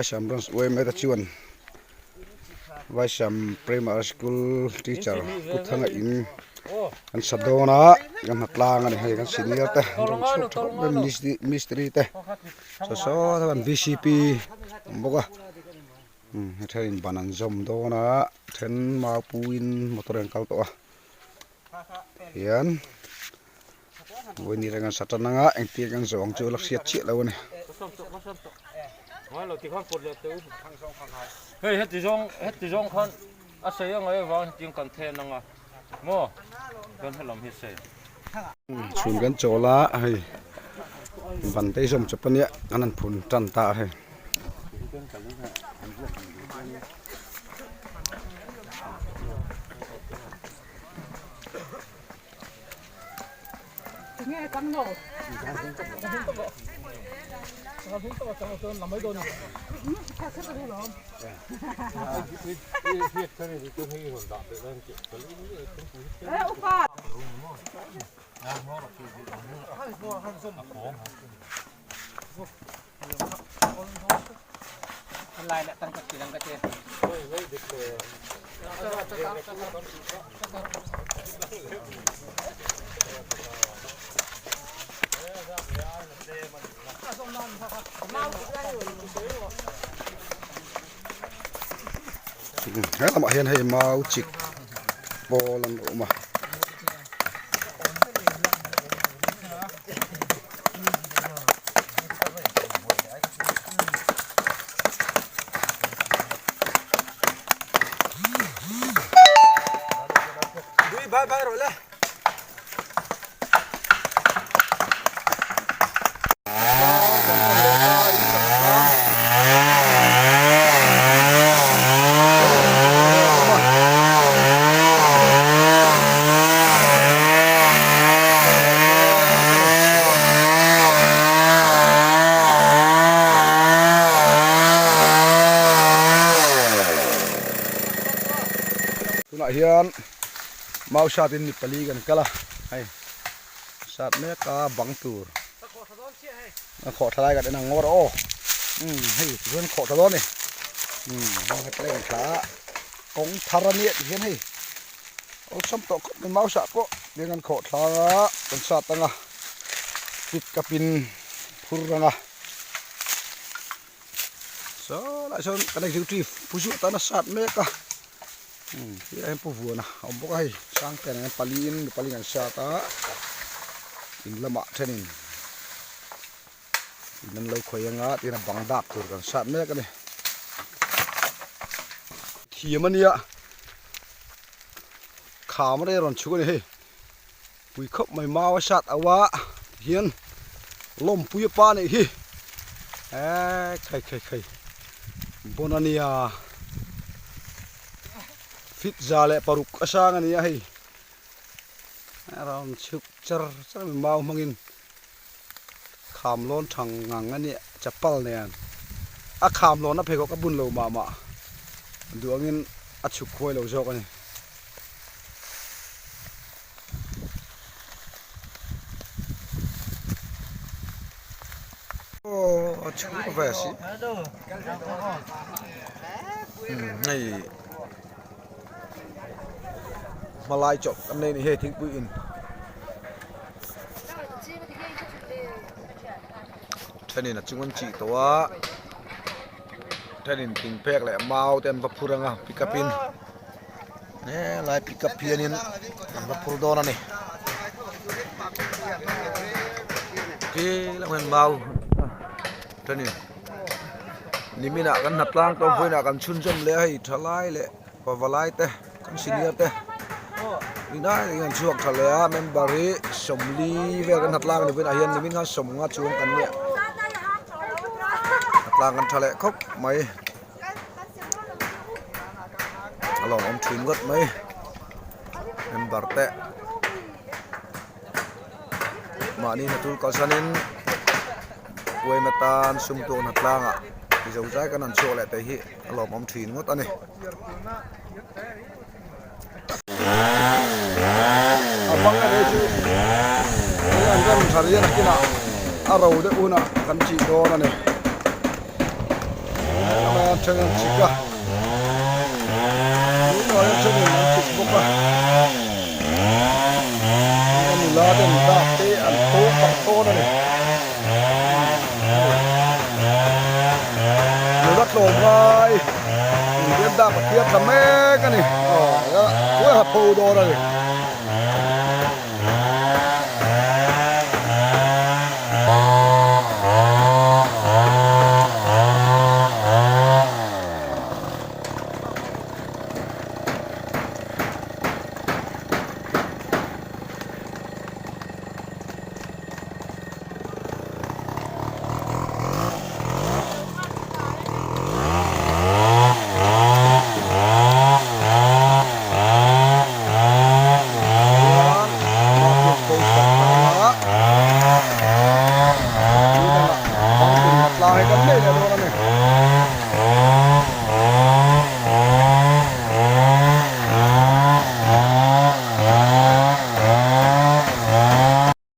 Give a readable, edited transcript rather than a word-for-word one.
Vaisham Branch yma te chuan Vaisham Primary School teacher Pu Thanga in an sa dawn a kan hna tlang a ni hei kan senior te an rawn chhuak tha khawp mai a mistiri te saw saw te chuan vcp a awm bawk a umm thenin ban an zawm dawn a then mau puiin motor an kal tawh a hian vawiin reng an sa tan anga engtir kan zawh ang chu la hriat chiah lo a ni. Hei heti zawng heti zawng khan a sei a ngaih avang hetiang kan then anga maw chuan helam hi a sei. Chhun kan chawl a hei ban te zawm chawp ania an han phun tan ta a hei. He lamah hian hei mau chik pawl an awm a. Tunah hian mau sat in mi pali kan kal a hei sat mek a bang tur a khawh tha lai kan en ang ngawt a aw umm hei tichuan khawh tha dawn a ni umm bang he pali kan thla a kawng thar a nia tihian hei awlsam tawh khawp mai mau sah pawh tiang kan khawh thla a kan sat ang a pik up in phur ang a saw lai sawn kan executive pu zuah tan a sat mek a umm tia hian pu vuana a awm bawk a hei sangte nen pali in mi pali in an sat a in lamah thenin in an lo khawi anga tin a bang dak tur kan sat mek a ni thiam a nia kham rei a rawn chhuk a ni hei. Pui khawp mai mau a sat auh a tihian lawmpui a pa neih hi eee khai khai khai bon a nia fit za leh paruk a sang a nia hei a rawn chhuk char char mai mau hmangin kham lawn thang ngang a nia chapal nen a kham lawn a pheikhawk a bun lo mah mah duh angin a chhuk khuai lo zawk a ni. Aw chhung ve a si hei hmalai chawlh kan nei a ni hei thingpui in thenin a chung an chih tawh a thenin thingphek leh mau te an va phur ang a pick up in. Helai pick up hianin an va phur dawn a ni khi lamah hian mau thenin nimin ah kan hnap tlang tawh vawiinah kan chhunzawm leh a hei thalai leh pavalai te kan senior te inah hian an chhuak tha leh a member hi sawmli vel kan hnap tlang a ni vawiinah hian nimin khan sawmnga chuang kan nia hnap tlang kan tha leh khawp mai. A lawmawm thin ngawt mai member te mahni hna tul kalsanin uaim atan sum tuak hna tlangah ti zo zai kan han chhuak leh te hi a lawmawm thin ngawt a ni. A bang erawh chu an rem tha rian a kinah a ro deuh hunah kan chih dawn a ni. hian then an chik a tunah hian thenin an chik bawk a a nula ten dak te an phawng pah dawn a ni nula tlawm ngai inbiak dak a thiam ta mek a ni aw a pho dawn a ni.